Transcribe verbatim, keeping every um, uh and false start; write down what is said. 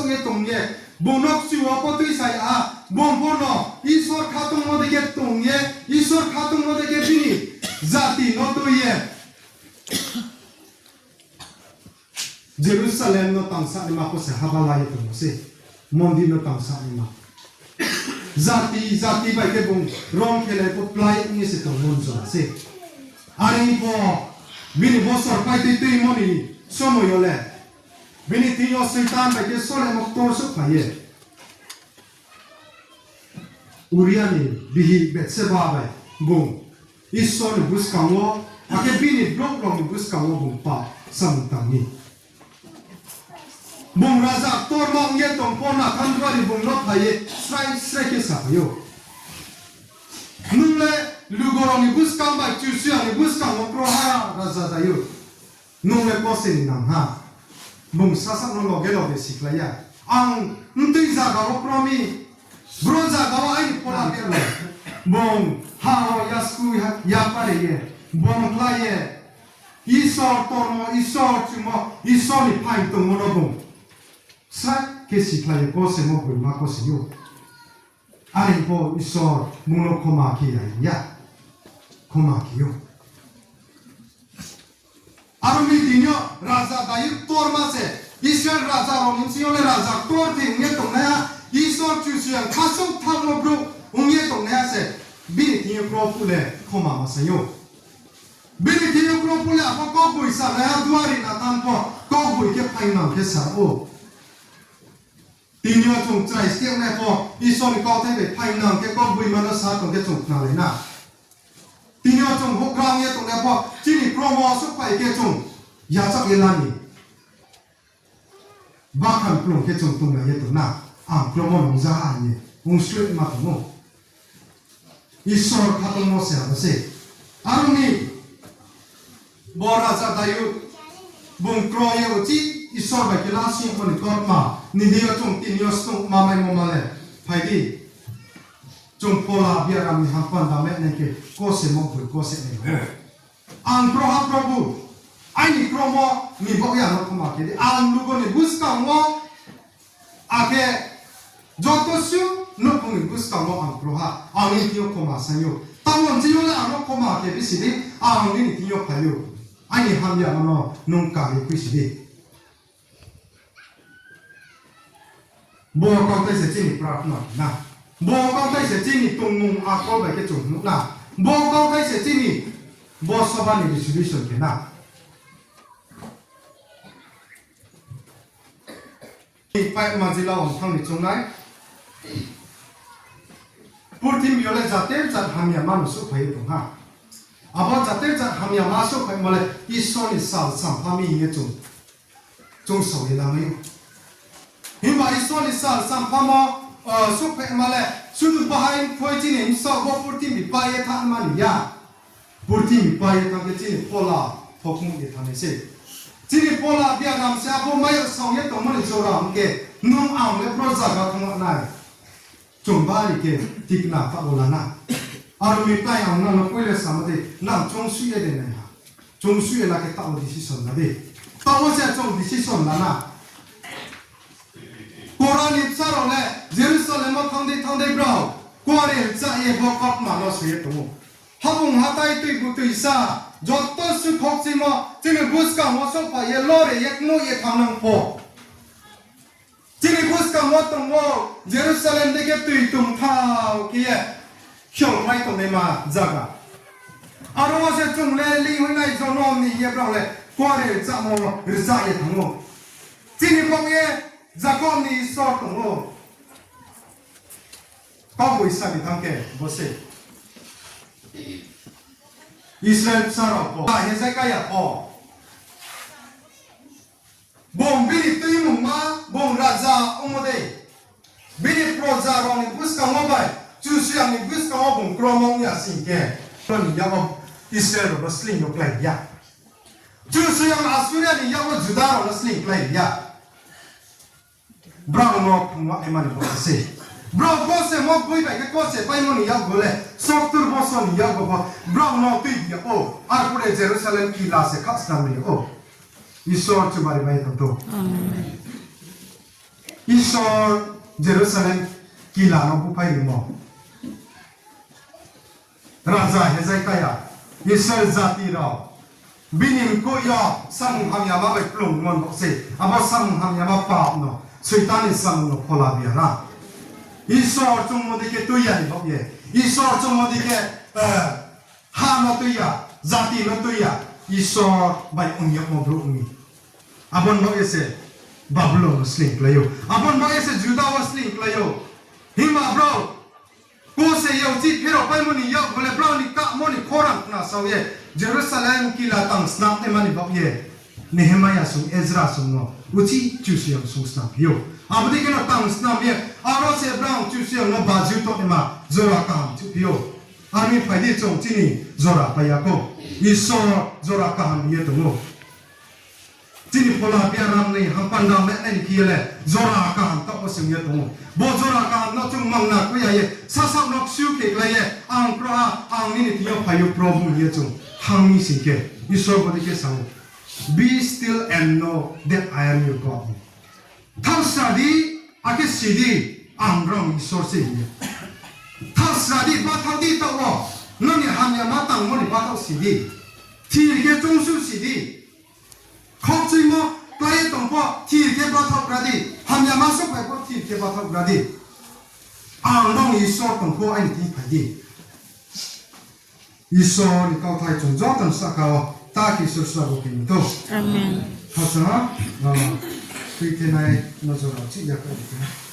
ye tong ye, bung no kchu wo pho tuisa ya ha, bung pho no Isor khatungmo dei khe tong ye, Isor khatungmo dei khe bini jati no tui ye Jerusalem no tangsa naima pho se haba la ye tongmo se, mondir no tangsa naima. Jati jati bai khe bung rom khe le pho plái ong ye se tongmo jora se. Are pho bini bosor pai tui tuimo ni somoi yo le, bini thing yo Soitan bai khe solemo ktor souhphai ye Uria ni bihih Bethseba bai bung Isor ni buskang wo, akhe bini brouh rao ni buskang wo bung pap samung tang mi. Bung raja ktorma ong ye tong pho Nathan duari bung no phai ye srai srai khe saphai ou, Nung le lugo rao ni buskang bai Kchusoyang ni buskang wo kroiha raja Dayud. Nung le kose ni nang ha. Bung sasaoh no loge loge sikhlai ya. Ang mtui zaga wo kro mi, bro zaga wo aini phola khe le. Bung ha wo yasku ya, yapare ye, bung klái ye, Isor tormo, Isor chumo, Isor ni phaing tongmo no bung srai khe sikhlai ye, kosemo boima kose ou. Are pho Isor bung no khoma khe ya ya. Khoma khe ou. Aro ni tini yo raja Dayud ktorma se, Israel raja rao ni bsing yo le raja ktorthing ong ye tongnaiha, Isor Kchusoyang khasouh thanngmo brouh ong ye tongnaiha se, bini thing yo kro phuh le khoma ma saing ou. Bini thing yo kro phuh le abo kaugboisa naiha duari Nathan pho kaugboisa khe phaingnang khe sa ou. Tini yo chung chrai steh nai pho, Isor ni kauthai bai phaingnang khe kaugboima no sa tong khe chung khnalai na. Tini yo chung houhgra ong ye tongnai pho, chini kromo souhphai khe chung yachak ye la ni. Bakhan kplung khe chung tonglai ye tong na, ang kromo nungja ha hing ye ong sleh ma tong ou. Isor khatungmo se abo se. Aro ni bo raja Dayud, bung kro ye uchih Isor bai khe lasingmo ni kautma ni deing yo chung tini yo snungma maimo ma le, phai di. Chung phola biaram ni hampanda meh nai khe kosemo boi kose nai. Ang kroha Probhu, aini kromo ni baoh ye ang no khoma khe di. Ang lugo ni buskang wo, akhe joto suh nouhkhong ni buskang wo ang kroha, ang nini thing yo khoma saing ou. Tamo nching yo le ang no khoma khe bisi di, ang nini thing yo phai ou. Aini hamyama no nung kari khuisi di. Bo kauthai se chini prarthana na. Bo kauthai se chini tongmung akol bai khe chung nuh na. Bo kauthai se chini bo sobha ni resolution khe na. Paima jila wo thanng ni choung nai. Purthimbi yo le jater jat hamyama no souhphai ye tong ha. Abo jater jat hamyama souhphaimo le Isor ni sal sampha mi hing ye chung, chung sao ye lamai ou. Himba Isor ni sal samphamo, o, souhphaima le sudu bahai phoi chini bsaoh bo purthimbi pai ye thanngma ni ya. Purthimbi pai ye thanng khe chini phola phokmung ye thanng nai se. Chini phola biaram se abo mai yo sao ye tongmo ni jora ong khe, nung ang le bro zaga thanng nai. Chung bari khe tikna taoh wo la na. Aro ni tai ang nang no poila samo de, nang choungsuih ye de nai ha. Choungsuih ye la khe taoh wo decision la de. Taoh wo se chung decision la na. Kora ni bsa rao le Jerusalem wo thanng dei thanng dei brao kuare rcha ye bo kautma no soi ye tong ou. Habung hathái tuibu tuisa joto suh khokchimo chini buskang wo souhphai ye lore ye kmoih ye thanng nang pho, chini buskang wo tong ou, Jerusalem dei khe tui tongthao khe ye kheomai tongnaima zaga. Aro wo se chung le linghoih nai jonom ni hing ye brao le kuare rchamo rcha ye thanng ou. Chini baoh ye Jakob ni Isor tong ou. Kaugboisa ni thanng khe bo se. Israel bsa rao pho, Hezekia pho, bung bini tuimungma, bung raja ongmo dei, bini proja rao ni buskang wo bai Kchusoyang ni buskang wo bung kromo ong ya sing khe, bini yak wo Israel rao no sleing yo klái ya. Kchusoyang Assuria ni yak wo Juda rao no sleing klái ya. Brao no phrungma naima ni bo se. Brao kosemo boi bai khe kose paimo ni yakgu le, sottur bosor ni yakgu pho brao no tuibi ya ou. Arphuh le Jerusalem kila se khasnang mi ya ou. Isor chubari bai tong thou. Isor Jerusalem kila no búphai rimo. Raja Hezekia, Israel jati rao, bini mkoih yo samung hamyama bai kplungmo ni baoh se, abo samung hamyama pap no, Soitan ni samung no phola bia ra. Isor chungmo dei khe tui ya ni baoh ye, Isor chungmo dei khe, eh, ha no tui ya, jati no tui ya, Isor bai ong yagmo brouh ong mi. Abo ni baoh ye se Babulon no sleing klái ou. Abo ni baoh ye se Juda wo sleing klái ou. Himba brao kose ye uchih pherao paimo ni yakgu le brao ni kahmo ni khorang khnasao ye Jerusalem kila tang snam naima ni baoh ye Nehemia song Ezra song no uchih Kchusoyang song snam phi ou. Abo dei khe no tang snam ye, aro se brao Kchusoyang no bajiu tongnaima jora kaham chouh phi ou. Ami phai di, chung chini jora pai ya khou. Isor jora kaham ri ye tong ou. Chini phola biaram ni hampanda menai ni khe ye le jora kaham taoh wo sing ye tong ou. Bo jora kaham no chung mangna khui ya ye, sasaoh no ksu khe klái ye, ang kroiha, ang nini thing yo phai ou Probhu hing ye chung thanng mi sing khe, Isor bo dei khe sa ou, Be still and know that I am your God. Thaohsra di, akhe si di, ang brao ni Isor se hing ye. Thaohsra di, bathaoh di taoh wo, nrao ni hamyama tangmo ni bathaoh si di. Thir khe choungsuh si di. Khaukchuimo klái ye tong pho thir khe bathaohgra di. Hamyama souhphai pho thir khe bathaohgra di. Ang nrao ni Isor tong pho aini thing phai di. Isor ni kauthai chung joto ni sahka wo ta khe Isor srabo khe mi thou. Khakchang ha, ah, tuithenai no jora chih ya kha di khe.